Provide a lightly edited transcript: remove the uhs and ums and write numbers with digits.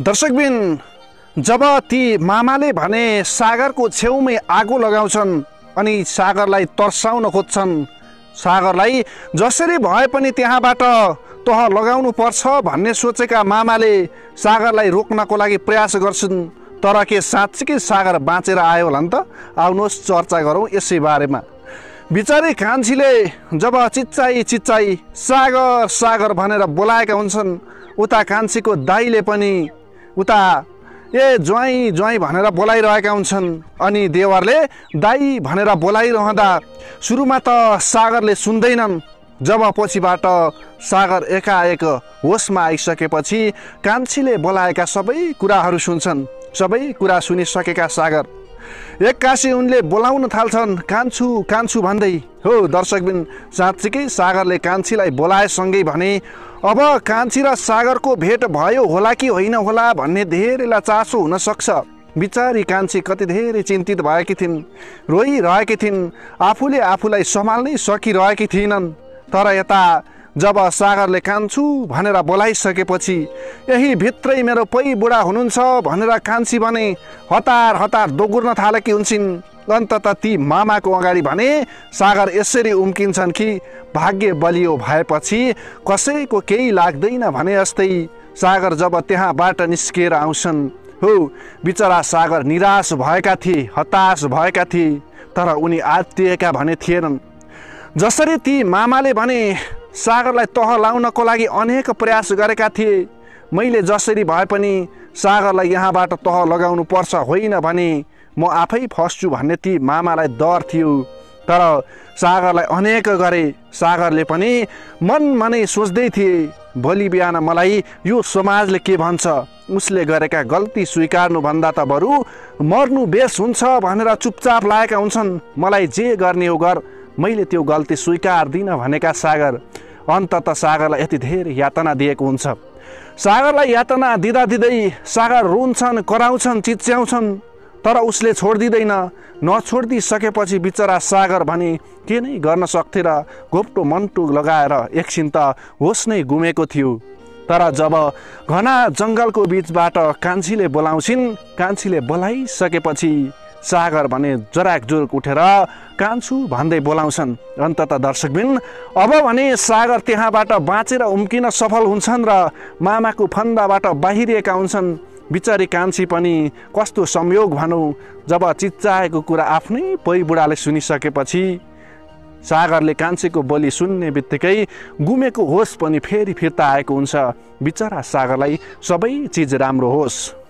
दर्शकबिन, जब ती मामाले भने सागरको छेउमै आगो लगाउँछन् अनि सागरलाई तर्साउन खोज्छन्, सागरलाई जसरी भए पनि त्यहाँबाट तह लगाउनु पर्छ भन्ने सोचेका मामाले सागरलाई रोक्नको लागि प्रयास गर्छन्। तर के साँच्चीकै सागर बाँचेर आयो होला नि त? आउनुहोस् चर्चा गरौँ यसै बारेमा। बिचारी कान्छीले जब चिच्चाई चिच्चाई सागर सागर भनेर बोलाएका हुन्छन्, उता कान्छीको दाइले पनि उता ए ज्वाइँ ज्वाइँ भनेर बोलाइरहेका हुन्छन्। अनि देवरले दाई भनेर बोलाइरहँदा सुरुमा त सागरले सुन्दैनन्। जब पछिबाट सागर एकाएक होसमा आइसकेपछि कान्छीले बोलाएका सबै कुराहरू सुन्छन्। सबै कुरा सुनिसकेका सागर एक्कासी उनले बोलाउन थाल्छन्, कान्छू कान्छू भन्दै। हो दर्शकबिन, साँच्चीकै सागरले कान्छीलाई बोलाएसँगै भने अब कान्छी र सागरको भेट भयो होला कि होइन होला भन्ने धेरैलाई चासो हुन सक्छ। बिचारी कान्छी कति धेरै चिन्तित भएकी थिइन्, रोइरहेकी थिइन्, आफूले आफूलाई सम्हाल्नै सकिरहेकी थिएनन्। तर यता जब सागरले कान्छू भनेर बोलाइसकेपछि यही भित्रै मेरो पै बुढा हुनुहुन्छ भनेर कान्छी भने हतार हतार दोगुर्न थालेकी हुन्छन्। अन्ततः ती मामाको अगाडि भने सागर यसरी उम्किन्छन् कि भाग्य बलियो भएपछि कसैको केही लाग्दैन भने जस्तै सागर जब त्यहाँबाट निस्किएर आउँछन्। हो बिचरा सागर निराश भएका थिए, हताश भएका थिए, तर उनी आत्तिएका भने थिएनन्। जसरी ती मामाले भने सागरलाई तह लाउनको लागि अनेक प्रयास गरेका थिए, मैले जसरी भए पनि सागरलाई यहाँबाट तह लगाउनु पर्छ, होइन भने म आफै फस्छु भन्ने ती मामालाई डर थियो। तर सागरलाई अनेक गरे। सागरले पनि मनमा नै सोच्दै थिए, भोलि बिहान मलाई यो समाजले के भन्छ, उसले गरेका गल्ती स्वीकार्नुभन्दा त बरु मर्नु बेस हुन्छ भनेर चुपचाप लागेका हुन्छन्। मलाई जे गर्ने हो गर, मैले त्यो गल्ती स्वीकार्दिनँ भनेका सागर अन्ततः सागरलाई यति धेरै यातना दिएको हुन्छ। सागरलाई यातना दिँदा दिँदै सागर रुन्छन्, कराउँछन्, चिच्याउँछन्, तर उसले छोडिदिँदैन। नछोडिदिसकेपछि बिचरा सागर भने के नै गर्न सक्थे र घोप्टो मन्टु लगाएर एकछिन त होस नै गुमेको थियो। तर जब घना जङ्गलको बिचबाट कान्छीले बोलाउँछिन्, कान्छीले बोलाइसकेपछि सागर भने जराकजुरुक उठेर कान्छू भन्दै बोलाउँछन्। अन्ततः दर्शकबिन, अब भने सागर त्यहाँबाट बाँचेर उम्किन सफल हुन्छन् र मामाको फन्दाबाट बाहिरिएका हुन्छन्। बिचारी कान्छी पनि कस्तो संयोग भनौँ, जब चिच्चाएको कुरा आफ्नै पै बुढाले सुनिसकेपछि सागरले कान्छीको बोली सुन्ने बित्तिकै गुमेको होस पनि फेरि फिर्ता आएको हुन्छ। बिचरा सागरलाई सबै चिज राम्रो होस्।